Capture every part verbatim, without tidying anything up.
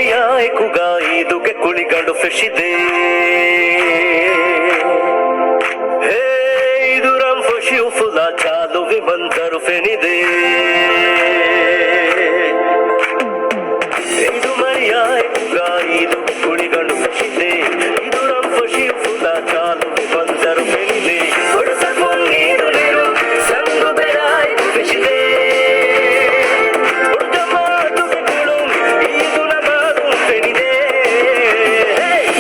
އެކުގަ އީދުގެ ކުޅިގަނޑު ފެށިދޭ. ހޭ އީދު ރަންފޮށި އުފުލާ ޗާލުވި މަންޒަރު ފެނިދޭ. އީދު މަޅިޔާ އެކުގަ އީދުގެ ކުޅިގަނޑު ފެށިދޭ. އީދު ރަންފޮށި އުފުލާ ޗާލުވި މަންޒަރު ފެނިދޭ. ބޮޑު ސަފުން އީދު ނެރުން ސަނގު ބެރާއެކު ފެށިދޭ. ބޮޑު ޖަމާއަތުގެ ގުޅުން އީދު ނަމާދުން ފެނިދޭ.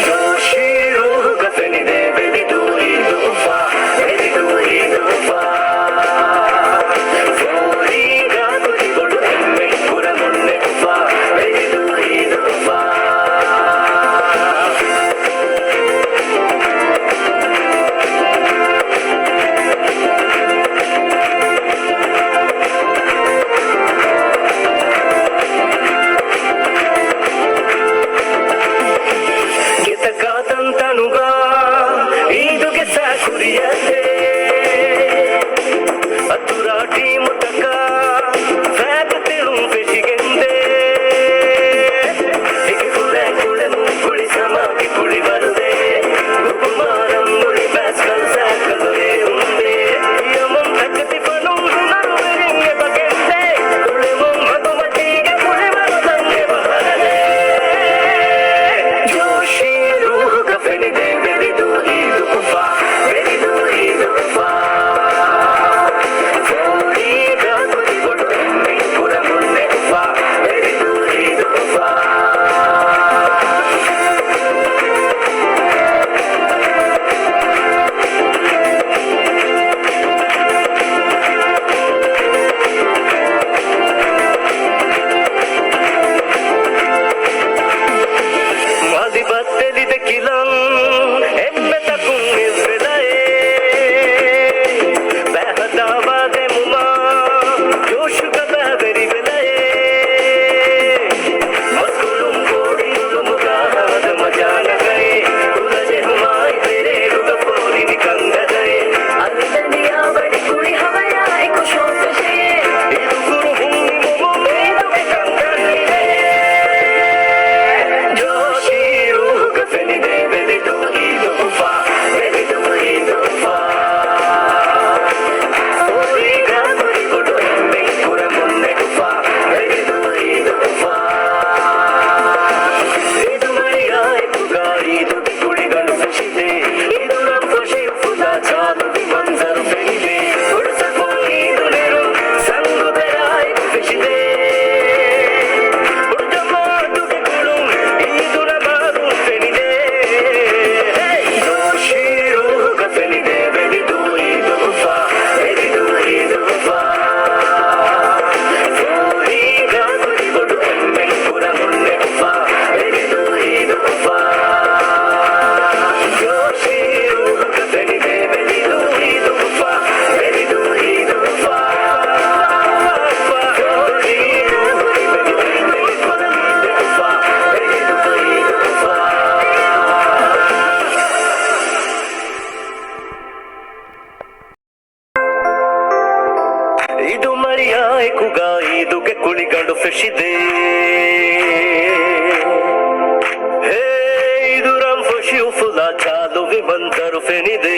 ޖޯޝީ ރޫހުގަ ފެނިދޭ ވެލިދޫ އީދު އުފާ، ވެލިދޫ އީދު އުފާ. ފޯރީގާ ކުދި ބޮޑު އެންމެން ކުރަމުންނެ އުފާ، ވެލިދޫ އީދު އުފާ. ގެތަކާ ތަންތަނުގަ އީދުގެ ސައި ކުރިއަށްދޭ. އަތުރާ ޓީމުތަކާ ފައިކު ތެޅުން ފެށިގެންދޭ. އެކި ކުޅައި ކުޅެމުން ކުޅި ސަމާގެ ކުޅިވަރުދޭ. ހުކުމާ ރަންމުޅި ބައިސްކަލް ސައިކަލު އެއުންދޭ. ޔަމަން ތަކެތި ފަނުން ހުނަރުވެރިން އެބަގެންދޭ. ކުޅެމުން މަގުމަތީގެ ކުޅިވަރު ދަން އެބަހަރަދޭ. ޖޯޝީ ރޫހުގަ ފެނިދޭ ވެލިދޫ އީދު އުފާ، ވެލިދޫ އީދު އުފާ. ފޯރީގާ ކުދި ބޮޑު އެންމެން ކުރަމުންނެ އުފާ، ވެލިދޫ އީދު އުފާ. މަލިބައްތެލި ދެކިލަން އެންމެތަކުން އެއްވެލައޭ. ބައިހަދާވާ ދެމުމާ ޖޯޝުގަ ބައިވެރިވެލައޭ. މަސްކުޅުން ކޯޑި އުޅުމުގަ ހާދަ މަޖާނަގައޭ. ކުލަޖެހުމާއި ޕެރޭޑުގަ ފޯރިނި ކަންގަދައޭ. އަލިދަނޑިޔާ ވަޑި ކުޅި ހަވަޔާ އެކު ޝޯ ފެށޭ. އިދުކުރު ހުންނިމުމުން އީދުގެ ކަންކަން ނިވޭ. ޖޯޝީ ރޫހުގަ ފެނިދޭ ވެލިދޫ އީދު އުފާ، ވެލިދޫ އީދު އުފާ. ފޯރީގާ ކުދި ބޮޑު އެންމެން ކުރަމުންނެ އުފާ، ވެލިދޫ އީދު އުފާ. އީދު މަޅިޔާ އެކުގަ އީދުގެ ކުޅިގަނޑު ފެށިދޭ. އީދު ރަންފޮށި އުފުލާ ޗާލުވި މަންޒަރު ފެނިދޭ. ބޮޑު ސަފުން އީދު ނެރުން ސަނގު ބެރާއެކު ފެށިދޭ. ބޮޑު ޖަމާއަތުގެ ގުޅުން އީދު ނަމާދުން ފެނިދޭ. ޖޯޝީ ރޫހުގަ ފެނިދޭ ވެލިދޫ އީދު އުފާ، ވެލިދޫ އީދު އުފާ. ފޯރީގާ ކުދި ބޮޑު އެންމެން ކުރަމުންނެ އުފާ، ވެލިދޫ އީދު އުފާ. ޖޯޝީ ރޫހުގަ ފެނިދޭ ވެލިދޫ އީދު އުފާ، ވެލިދޫ އީދު އުފާ. އީދު މަޅިޔާ އެކުގަ އީދުގެ ކުޅިގަނޑު ފެށިދޭ. ހޭ އީދު ރަންފޮށި އުފުލާ ޗާލުވި މަންޒަރު ފެނިދޭ.